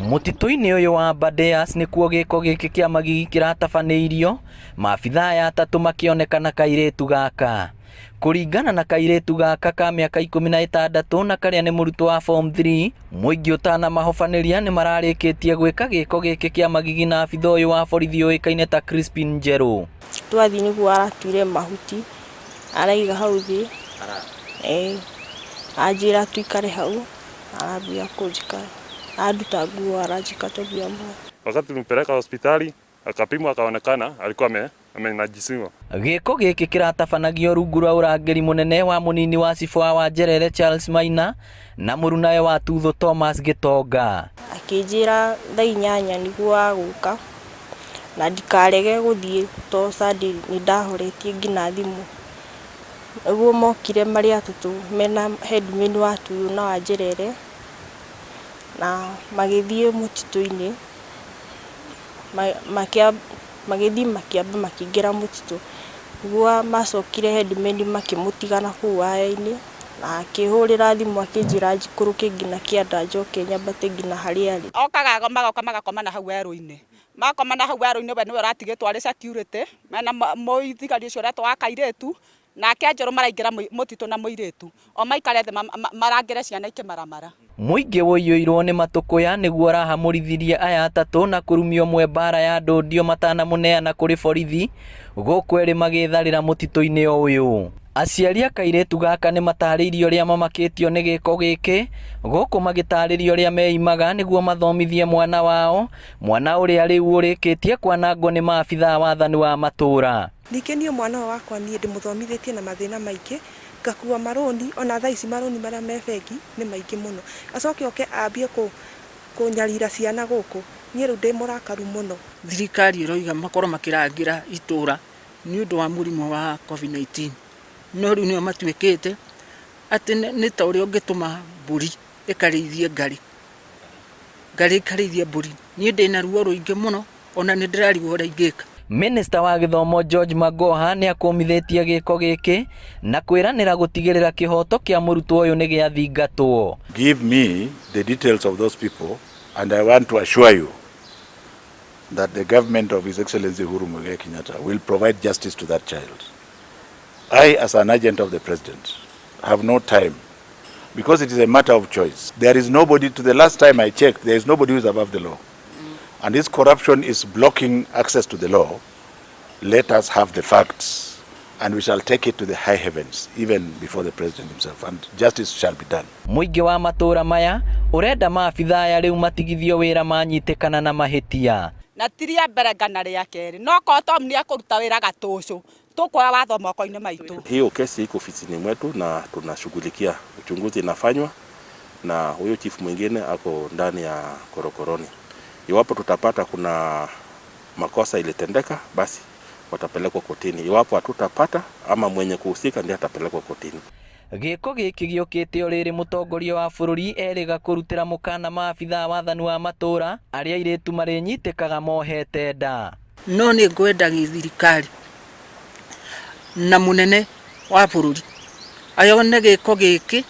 Mũtitũ-inĩ ũyũ wa Aberdares nĩkuo gĩko gĩkĩ kĩa magigi kĩratabanĩirio, maabitha aya atatũ makĩonekana kairĩtu gaka. Kũringana na kairĩtu gaka ka mĩaka 16 na karĩa nĩ mũrutwo wa form 3, mũingĩ ũtanamahobanĩria nĩ mararĩkĩtie gwĩka gĩko gĩkĩ kĩa magigi na abitha ũyũ wa borithi ũĩkaine ta Crispin Njerũ. Twathiĩ nĩguo aratuire mahuti araiga hau thĩ, anjĩra tũikare hau. Arambia kũnjĩka, anduta nguo aranjĩka tobia maĩ. Wakati tulimpeleka hospitali akapimwa akaonekana alikuwa ame amenajisiwa. Gĩko gĩkĩ kĩratabanagio rungu rwa ũrangĩri mũnene wa mũnini wa cibũ wa Wanjerere Charles Maina na mũrunawe wa Tuthũ Thomas Gĩtonga. Akĩnjĩra thaa 8 nĩguo agũka na ndikarege gũthiĩ tondũ Sunday nĩ ndahoretie nginya thimũ. Nĩguo mokire marĩ atatũ mena headman wa Tuyu na wa Njerere, na magĩthiĩ mũtitũ-inĩ, magĩthiĩ makĩamba makĩingĩra mũtitũ. Nĩguo macokire headman makĩmũtiga nakũu waya-inĩ, na akĩhũrĩra thimũ akĩnjĩra njikũrũke nginya kĩanda njoke nyambate nginya harĩa arĩ. Okaga magoka magakomana hau werũ-inĩ, makomana hau werũ-inĩ we nĩwe ũratigĩtwo arĩ security mena mũthigari ũcio ũretwo wa kairĩtu, nake Njerũ maraingĩra mũtitũ na mũirĩtu, o maikare thĩ marangĩre ciana ikĩmaramara. Mũingĩ ũiyũirwo nĩ matũkũya nĩguo ũrahamũrithirie aya atatũ na kũrumia ũmwe mbara ya ndũndio matanamũneana kũrĩ borithi gũkũ erĩ magĩtharĩra mũtitũ-inĩ o ũyũ. Aciari a kairĩtu gaka nĩ matarĩirie ũrĩa mamakĩtio nĩ gĩko gĩkĩ gũkũ magĩtarĩria ũrĩa meimaga nĩguo mathomithie mwana wao, mwana ũrĩa rĩu ũrĩkĩtie kwanangwo nĩ maabithaa a wathani wa matũra. Ningĩ niĩ mwana ũyũ wakwa niĩ ndĩmũthomithĩtie na mathĩna maingĩ, ngakua marũni, ona thaa ici marũni marĩa me bengi nĩ maingĩ mũno. Acoke oke ambie kũnyarira ciana gũkũ, niĩ rĩu ndĩ mũrakaru mũno. Thirikari ĩroiga makorwo makĩrangĩra itũra nĩ ũndũ wa mũrimũ wa Covid-19, no rĩu nĩo matuĩkĩte atĩ nĩ ta ũrĩa ũngĩtũma mbũri ĩkarĩithie ngarĩ, ngarĩ ĩkarĩithie mbũri. Niĩ ndĩna ruo rũingĩ mũno ona nĩ ndĩrarigwo ũrĩa ingĩka. Minista wa gĩthomo George Magoha nĩ akũmithĩtie gĩko gĩkĩ na kwĩranĩra gũtigĩrĩra kĩhoto kĩa mũrutwo ũyũ nĩ gĩathingatwo. Give me the details of those people and I want to assure you that the government of His Excellency Uhuru Muigai Kenyatta will provide justice to that child. I, as an agent of the president, have no time because it is a matter of choice. There is nobody, to the last time I checked, there is nobody who is above the law. And this corruption is blocking access to the law. Let us have the facts and we shall take it to the high heavens, even before the president himself, and justice shall be done. Mũingĩ wa matũra maya ũrenda maabithaa aya rĩu matigithio wĩra manyitĩkana na mahĩtia. Na ti rĩa mbere ngana rĩa kerĩ, no korwo Tom nĩ ekũruta wĩra gatũcũ, tũkuoya watho moko-inĩ maitũ. Hiyo kesi iko ofisini mwetu na tunashughulikia, uchunguzi inafanywa na huyo chief mwingine ako ndani ya korokoroni. Iwapo tutapata kuna makosa ilitendeka, basi watapelekwa kotini. Iwapo hatutapata ama mwenye kuhusika ndiye atapelekwa kotini. Gĩko gĩkĩ gĩũkĩte o rĩrĩ mũtongoria wa bũrũri erĩga kũrutĩra mũkana maabithaa wathani wa matũra arĩa airĩtu marĩnyitĩkaga mohete nda. No nĩ ngwenda gĩthirikari na mũnene wa bũrũri ayone gĩko gĩkĩ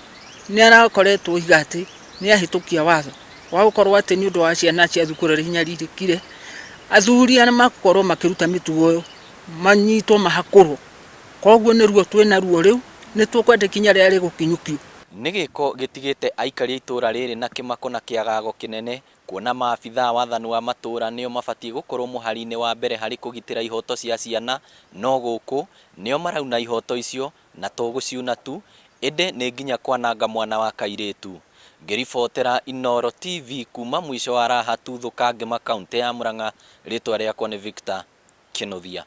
nĩ arakoretwo iga atĩ nĩ ahĩtũkia watho wa gũkorwo atĩ nĩ ũndũ wa ciana cia thukuru arĩa inyarirĩkire, athuri arĩa magũkorwo makĩruta mĩtugo ĩyo manyitwo mahakũrwo. Koguo nĩ ruo twĩna ruo rĩu, nĩ tũkwenda ikinya rĩrĩa rĩgũkinyũkio. Nĩ gĩko gĩtigĩte aikari a itũra rĩrĩ na kĩmako na kĩagago kĩnene kuona maabithaa wathani wa matũra nĩo mabatiĩ gũkorwo mũhari-inĩ wa mbere harĩ kũgitĩra ihoto cia ciana, no gũkũ nĩo marauna ihoto icio na to gũciuna tu ĩndĩ nĩ nginya kwananga mwana wa kairĩtu. Ngĩribotera Inooro TV kuma mũico wa Raha Tuthũka Ngĩma kaũntĩ ya Murang'a, rĩtwa rĩakwa nĩ Victor Kĩnuthia.